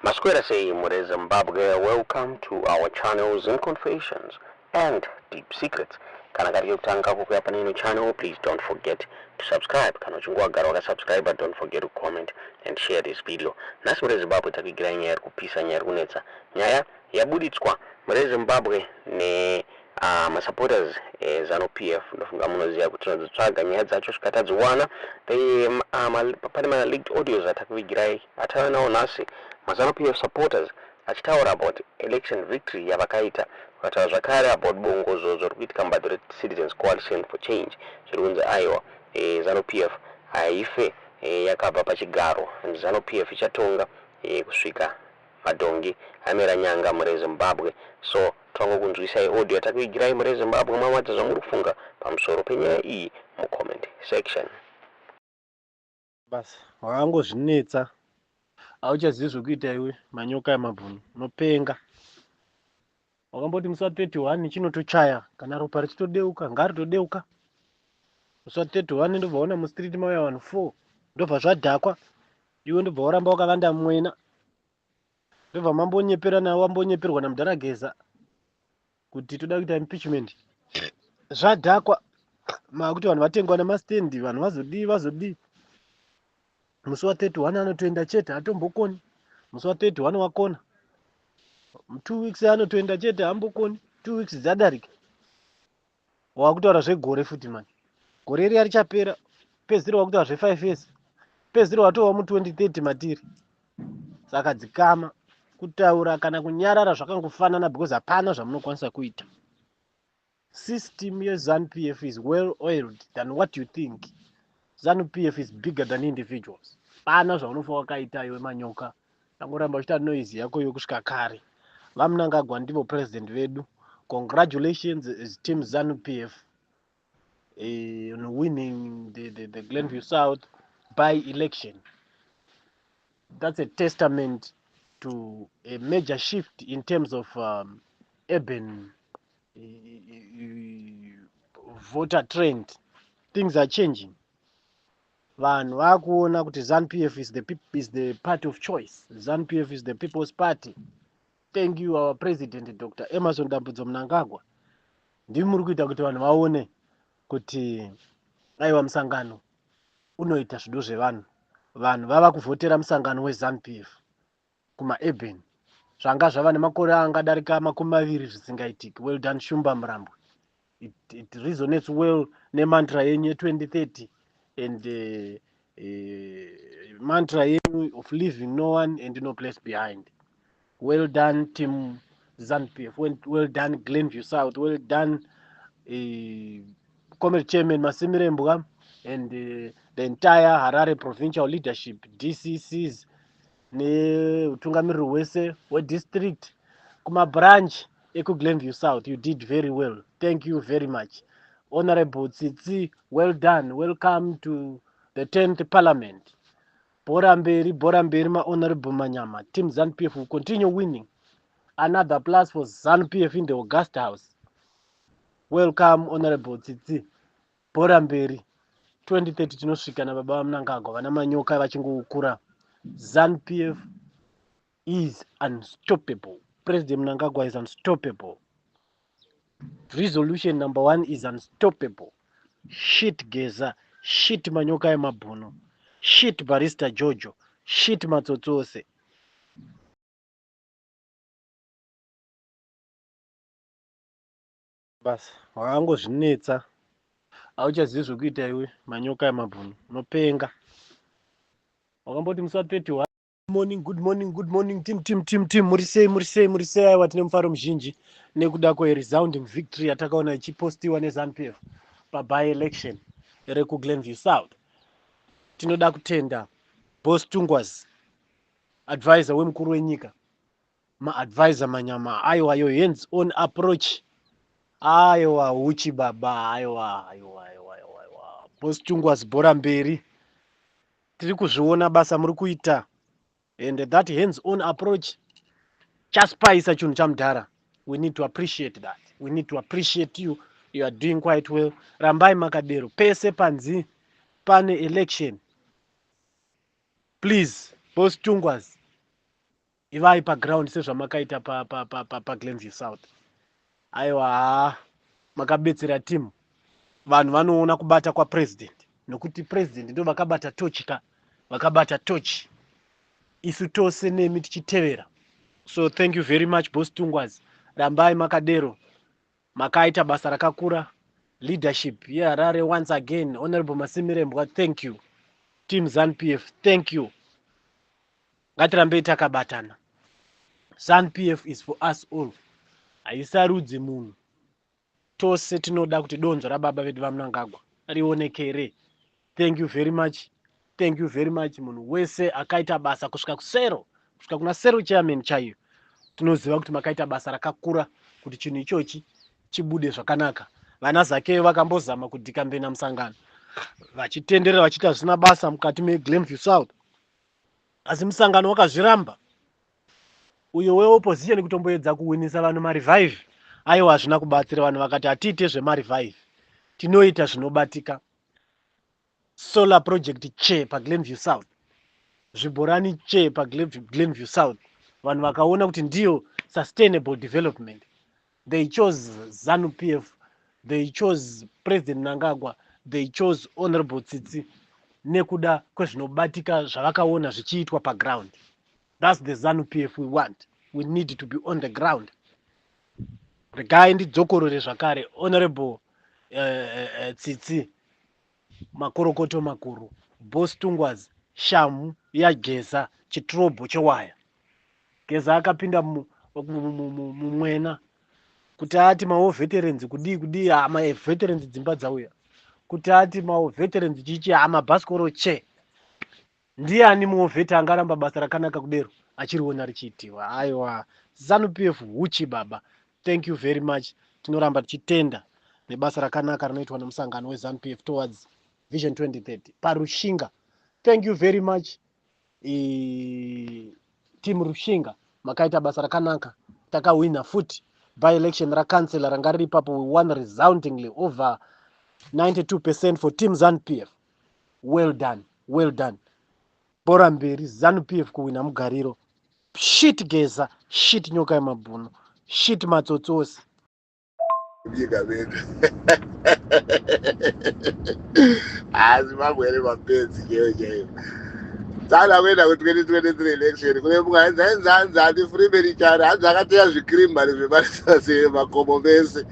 Maswera sei mure Zimbabwe, welcome to our channels in confessions and deep secrets. Kana kari kekutanga kukuya pane ino channel, please don't forget to subscribe. Kana uchinge wagara wakasubscribe, don't forget to comment and share this video. Nhasi mure Zimbabwe takuigirai nyaya iri kupisa, nyaya iri kunetsa, nyaya yabuditswa mure Zimbabwe ne masupporters eZanu PF. Ndofunga munoziva kuti tinodzitsvaga nyaya dzacho svika tadziwana. Pane ma-leaked audios atakuvigirai atave nawo nhasi, maZanu PF supporters achitaura about election victory yavakaita, vakataura zvakare about bongozozo riri kuitika mubato reCitizens Coalition for Change, zviri kunzi aiwa, Zanu PF haife yakabva pachigaro and Zanu PF ichatonga kusvika madhongi amera nyanga mure Zimbabwe. So twangokunzwisai audio yatakuigirai mure Zimbabwe, mamadza zvamuri kufunga pamusoro penyaya iyi mucomment section. Basa wakangozvinetsa, hauchazivi zvokuita iwe, manyoka emabhunu, unopenga. Wakamboti musi wa31 chinotochaya, kana ropa richitodeuka ngaritodeuka. Musi wa31 ndobva ona mustreet mauya vanhu 4, ndobva zvadhakwa. Iwe ndobva waramba wakavanda mwena, ndobva mambonyeperana, wambonyeperwa namudhara Geza kuti toda kuita impeachment. Zvadhakwa, makuti vanhu vatengwa nemastendi, vanhu vazodii vazodii. Musi wa31 anotoenda chete, hatombokoni. Musi wa31 wakona, 2 weeks anotoenda chete, hambokoni. 2 weeks dzadarika, wakutaura zvegore futi mani, gore riya richapera. Pedzisiro wakutaura zve5 years, pedzisiro watova mu2030 matiri. Saka dzikama. Kutaura kana kunyarara zvakangofanana, because hapana zvamunokwanisa kuita. System yeZanu PF is well oiled than what you think. ZANU PF is bigger than individuals. Pana zvaunofa wakaita iwe manyoka, angoramba uchiita noise yako yokusvika kare. VaMnangagwa ndivo president vedu. Congratulations as team ZANU PF on winning the Glenview South by election. That's a testament to a major shift in terms of urban voter trend. Things are changing. Vanhu vakuona kuti ZANU PF is the party of choice. ZANU PF is the people's party. Thank you, our president, Dr Emmerson Dambudzo Mnangagwa. Ndimi muri kuita kuti vanhu vaone kuti aiwa, musangano unoita zvido zvevanhu. Vanhu vava kuvhotera musangano weZANU PF kumaurban, zvanga zvava nemakore angadarika 20 zvisingaitiki. Well done, Shumba Murambwe. It resonates well nemantra yenyu ye2030 and mantra yenyu of leaving no one and no place behind. Well done, team ZANU PF. Well done, Glenview South. Well done, comrade chairman Masimirembwa and the entire Harare provincial leadership, DCCs neutungamiriri hwese hwedistrict kumabranch ekuGlenview South. You did very well. Thank you very much. Honorable Tsitsi, well done. Welcome to the 10th Parliament. Bhora mberi, bhora mberi, mahonorable manyama. Team ZANU PF will continue winning. Another plus for ZANU PF in the august house. Welcome, Honorable Tsitsi. Bhora mberi. 2030 tinosvika nababa vaMnangagwa. Vana manyoka vachingokura. ZANU PF is unstoppable. President Mnangagwa is unstoppable. Resolution number one is unstoppable. Shit Geza, shit manyoka emabhuno, shit Barista Jojo, shit matsotsi ose. Basa wakangozvinetsa, hauchazivi zvokuita iwe, manyoka emabhunu, unopenga. Wakamboti musi wa31. Morning, good morning, good morning, team, team, team, team. Muri sei, muri sei, muri sei? Aiwa, tine mufaro muzhinji nekuda kweresounding victory yatakaona ichipostiwa neZANU PF paby election rekuGlenview South. Tinoda kutenda Boss Tungwas, advisor wemukuru wenyika, maadvisor manyama. Aiwa, your hands on approach, aiwa, uchi baba. Aiwa, aiwa, aiwa, aiwa, aiwa, Boss Tungwas, bhora mberi. Tiri kuzviona basa muri kuita, and that hands on approach chaspaisa chinhu chamudhara. We need to appreciate that. We need to appreciate you. You are doing quite well. Rambai makadero. Pese panzi pane election, please, Boss Tungwas. Ivai paground sezvamakaita paGlenview South. Aiwa, haa, makabetsera team. Vanhu vanoona kubata kwapresident, nokuti president ndo vakabata tochi ka, vakabata tochi, isu tose nemi tichitevera. So thank you very much, Boss Tungwazi. Rambai makadero, makaita basa rakakura. Leadership yeHarare, once again, Honorable Masimirembwa, thank you. Team ZANU PF, thank you. Ngatirambei takabatana. ZANU PF is for us all, haisarudzi munhu. Tose tinoda kuti donzvo rababa vedu vaMnangagwa rionekere. Thank you very much, thank you very much, munhu wese akaita basa, kusvika kusero, kusvika kuna sero chairman chaiyo. Tinoziva kuti makaita basa rakakura kuti chinhu ichochi chibude zvakanaka. Vana Zakeyo vakambozama kudhikambena musangano, vachitenderera, vachiita zvisina basa mukati meGlenview South, asi musangano wakazviramba. Uyo weopposition kutomboedza kuwinisa vanhu marevive, aiwa, hazvina kubatsira. Vanhu vakati hatiite zvemarevive, tinoita zvinobatika. Solar project che paGlenview South, zvibhorani che paGlenview South, vanhu vakaona kuti ndiyo sustainable development. They chose ZANU PF, they chose President Mnangagwa, they chose Honorable Tsitsi nekuda kwezvinobatika zvavakaona zvichiitwa paground. That's the ZANU PF we want. We need to be on the ground. Regai ndidzokorore zvakare, Honorable Tsitsi, makorokoto makuru. Boss Tungwazi, shamu yaGeza, chitrobho chewaya. Geza akapinda mumwena kuti ati mawar veterans kudii kudii, maveterans dzimba dzauya, kuti ati mawar veterans chichi, mabhasikoro che. Ndiani muwar vet angaramba basa rakanaka kudero achiriona richiitiwa? Aiwa, ZANU PF huchi baba. Thank you very much. Tinoramba tichitenda nebasa rakanaka rinoitwa nemusangano weZANU PF towards Vision 2030 paRushinga. Thank you very much, team Rushinga, makaita basa rakanaka. Takawina futi by election rakansela ranga riri ipapo. We won resoundingly, over 92% for team ZANU PF. Well done, well done. Bhora mberi, ZANU PF kuwina mugariro. Shit Geza, shit nyoka yemabhunu, shit matsotsosi. Nyika medu, Zimbabwe iri mapenzi chaiyo chaiyo. Tsana kuenda ku2023 election, kune mumwe ainzi ainzi hanzi handi Freeman Chari, hanzi akateya zvikirimbani zvemarisase makomo mese,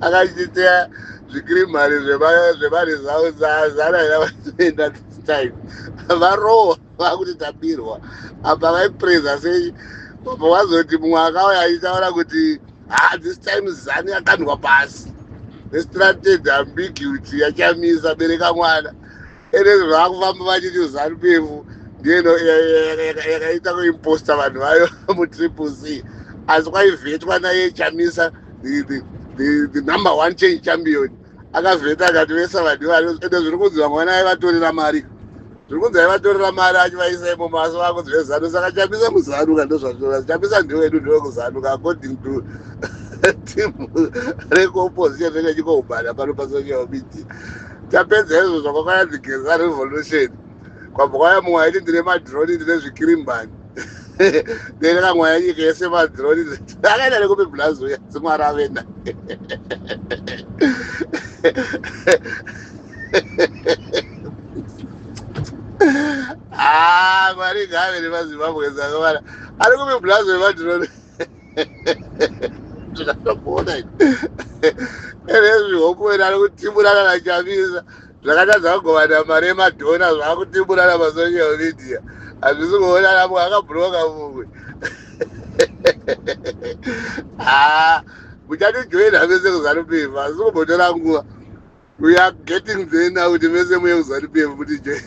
akachiteya zvikirimbani zvemaresults. Zana ina vaenda this time, varohwa, vakuti tabirwa. Apa vaipreza sei? Apa wazoti mumwe akauya achitaura kuti, "Ha, this time ZANU yakandwa pasi nestrategy ambiguity yaChamisa." Bereka mwana ene, zvakufamba vachiti ZANU PF ndiyo yakaita kuimposta vanhu vayo muTriple C, asi kwaivhetwa naye Chamisa, the number one change champion. Akavheta akati vese vanhu ivavo, ende zviri kunzi vamwe vana aivatorera mari, zviri kunzi aivatorera mari achivaisa imomo, asi vakunzi veZANU. Saka Chamisa muZANU ka, ndozvazvinoa. Chamisa ndewedu, ndewekuZANU according to team rekuopposition ringe chikoubhana pano pasocial media. Tapedza izvo, zvakwakanzi Geza revolution, kwabva kwaya mumwe aiti ndine madroni, ndine zvikirimbani, ndine nyika yese madroni. Akaenda nekupi blazuya dzimwari avenda? Ah, Mwari ngave nemaZimbabwe. Zakavana ari kupi blazo wemadroni? Ndikatokuona ere zvihopo ari kutimburana naChamisa, zvakatadza kugovana mari yemadhona, zvaakutimburana pasocial media. Hazvisi kuonana, mumwe akabhuroka mumwe. Ha, muchatijoina mese kuZANU PF, asi kumbotora nguva. We are getting there now, kuti mese muye kuZANU PF mutijoin.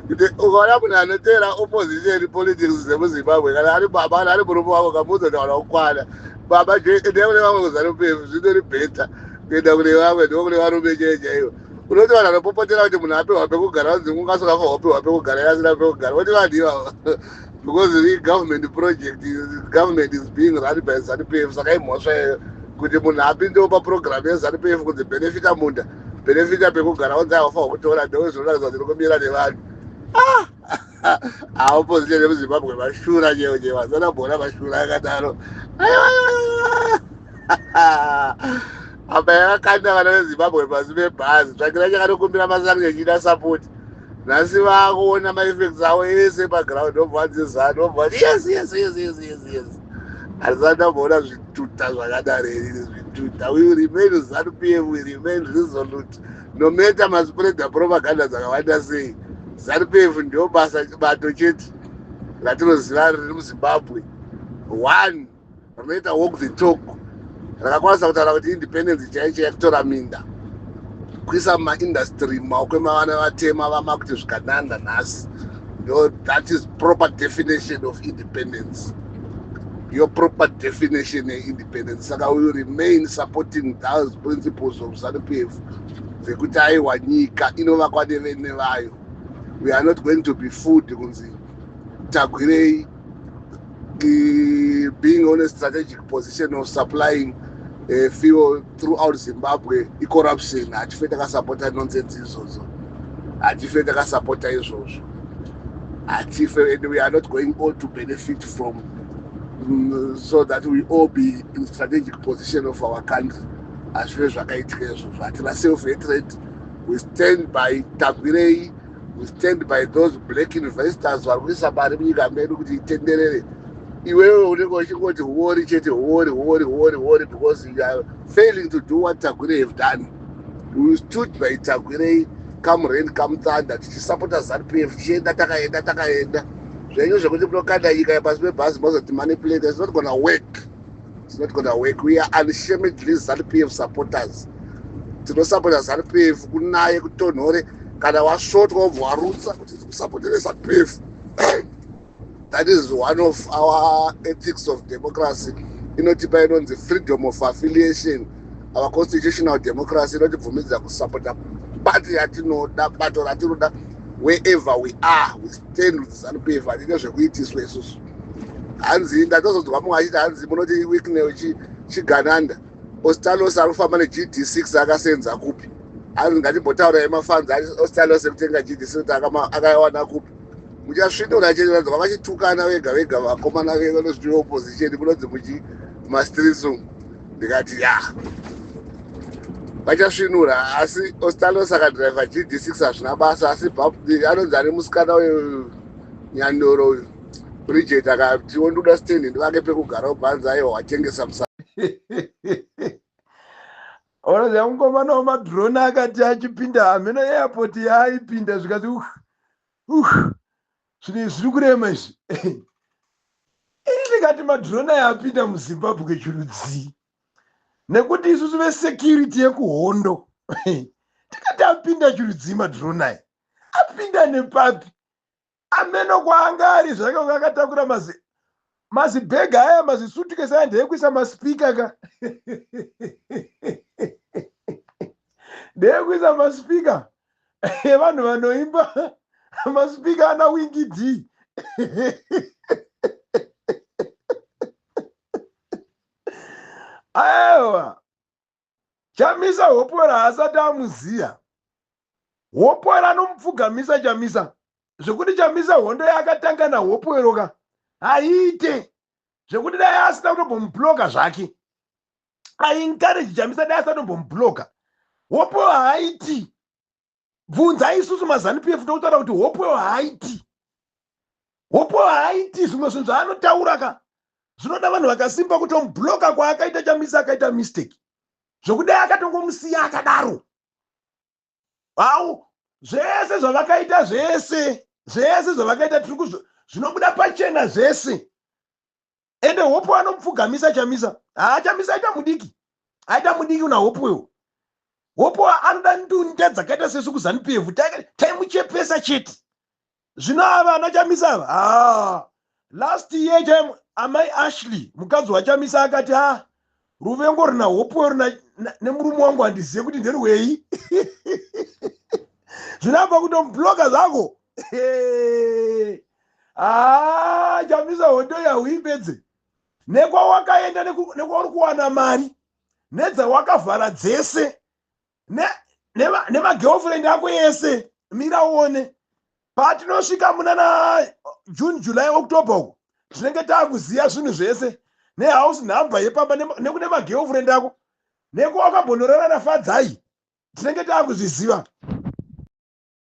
Kuti ukaona munhu anoteera opposition politics dzemuZimbabwe, kana ari baba, kana ari murume wako, kamuudza kuti hauna kukwana baba, endai kune vamwe kuZANU PF. Zvitori better kuenda kune vamwe, ndo kune varume chaiyo chaiyo. Unoti vanhu vanopopotera kuti munhu apehwa pekugara, vanzi ungasokafa wapehwa pekugara, asina pekugara, voti vanhu ivavo, because igovernment project, government is being run by ZANU PF. Saka imhosva iyoyo kuti munhu apindewo paprogram yeZANU PF, kunzi benefita munda, benefita pekugara, onzi aiwafanwa kutora? Ndo zvinoratidza kuti rikumira nevanhu. Ah! Opposition yemuZimbabwe mashura chaiwo chaiwo, asana bhora mashura akadaro. Apa yakakanda vana veZimbabwe pasi pebhazi. Tsvakira chakanokumbira masango chida support. Nhasi vakuona maeffects avo ese paground, obva vanzi ZANU, obva vati yes. Handisati ndamboona zvituta zvakadaro ini, zvituta. We remain ZANU PF, we remain resolute no matter maspreada propaganda dzakawanda sei. ZANU PF ndio basa bato chete ratinoziva riri muZimbabwe, one rinoita walk the talk, rakakwanisa kutaura kuti independence chaicho yakutora minda, kuisa mumaindustry mumaoko emavana vatema vamakuti zvikananda nhasi. Ndo that is proper definition of independence, your proper definition yeindependence. Saka we will remain supporting those principles of ZANU PF dzekuti aiwa, nyika inovakwa nevene vayo. We are not going to be food kunzi Tagwirei being on a strategic position of supplying fuel throughout Zimbabwe icorruption. Hatife takasapota nonsense izvozvo, hatife takasapota izvozvo, hatife. And we are not going all to benefit from so that we all be in strategic position of our country. Hazvife zvakaitika izvozvo. Hatina self hatred. We stand by Tagwirei, we stand by those black investors vari kuisa mari munyika medu kuti itenderere. Iwewe unenge uchingoti huori chete, huori, huori, huori, huori, because you are failing to do what Tagwirei have done. We stood by Tagwirei, come rain, come thunder, tichisapota ZANU PF, tichienda takaenda takaenda. Zvenyu zvekuti munokanda nyika pasi pebhazi mozoti manipulate, it's not gonna work, it's not gonna work. We are unashamedly ZANU PF supporters. Tinosapota ZANU PF kunaye, kutonhore. Kana wasvotwa wobva warutsa kuti tikusapotere ZANU PF. That is one of our ethics of democracy inotipa inonzi freedom of affiliation. Our constitutional democracy inotibvumidza kusapota pati yatinoda, bato ratinoda. Wherever we are, we stand with ZANU PF. Hatine zvekuitiswa isusu. Hanzi ndatozonzwa mumwe achiti, hanzi munoti Wicknell chigananda, Ostalos ari kufamba neGD6 akasenza kupi? Hanzi ngatimbotaurai mafans Ostalos ekutenga GD6 kuti akawana kupi. Muchasvinura chete, vanzwa vachitukana vega vega vakomana vanozviti opposition, munonzi muchi mumastreets umu. Ndikati ya, vachasvinura. Asi Ostalos akadhiraivha GD6 hazvina basa. Asi anonzi ane musikana uyu, Nyandoro uyu, Bridget, akati wondoda stand ndivake pekugara, ubvanzi aiwa, watengesa musa. Unoziva mukomana wemadrone akati achipinda hameno airport yaaipinda, zvikati zvinhu zviri kurema izvi. Ini ndikati madrone aya apinda muZimbabwe chirudzii? Nekuti isusu vesecurity yekuhondo tikati apinda chirudzii madrone aya, apinda nepapi? Ameno kwaanga ari zvake, akatakura mazibhega aya, mazisutukesi aya, ndeyekuisa maspeaker ka, ndeyekuisa maspeaker evanhu vanoimba, maspeaker ana Winky D. Aiwa, Chamisa Hopewell haasati amuziya. Hopewell anomupfugamisa Chamisa, zvekuti Chamisa hondo yaakatanga naHopewell ka haiite, zvekuti dai asina kutombomubloka zvake. Aiencourage Chamisa, dai asina kutombomubloka. Hopewell haaiti. Bvunza isusu maZANU PF tokutaura kuti Hopewell haaiti, Hopewell haaiti. Zvimwe zvinhu zvaanotaura ka zvinoda vanhu vakasimba. Kutomubloka kwaakaita Chamisa, akaita mistake, zvokudai akatongomusiya akadaro. Hau, zvese zvavakaita, zvese zvese zvavakaita tiri zvinobuda pachena zvese. Ende Hope anomupfugamisa Chamisa. Haa, Chamisa aita mudiki, aita mudiki una Hopewell. Hope anoda ndunda dzakaita sesu kuZANU PF, taimuchepesa chete. Zvino ava ana Chamisa ava, haa, last year chai amai Ashley, mukadzi waChamisa, akati, "Ha, ruvengo runa Hopewell runa nemurume wangu handizive kuti nderwei." Zvinobva kutomubloka zvako. Haa, Chamisa hondo yahuipedze nekwawakaenda, nekwauri kuwana mari, nedzawakavhara dzese, nemagirlfriend ako ese. Mira uone. Patinosvika munana June, July, October uko, tinenge taakuziva zvinhu zvese, nehouse number yepamba, nekune magirlfriend ako, nekuwakambonyorana naFadzai, tinenge taakuzviziva.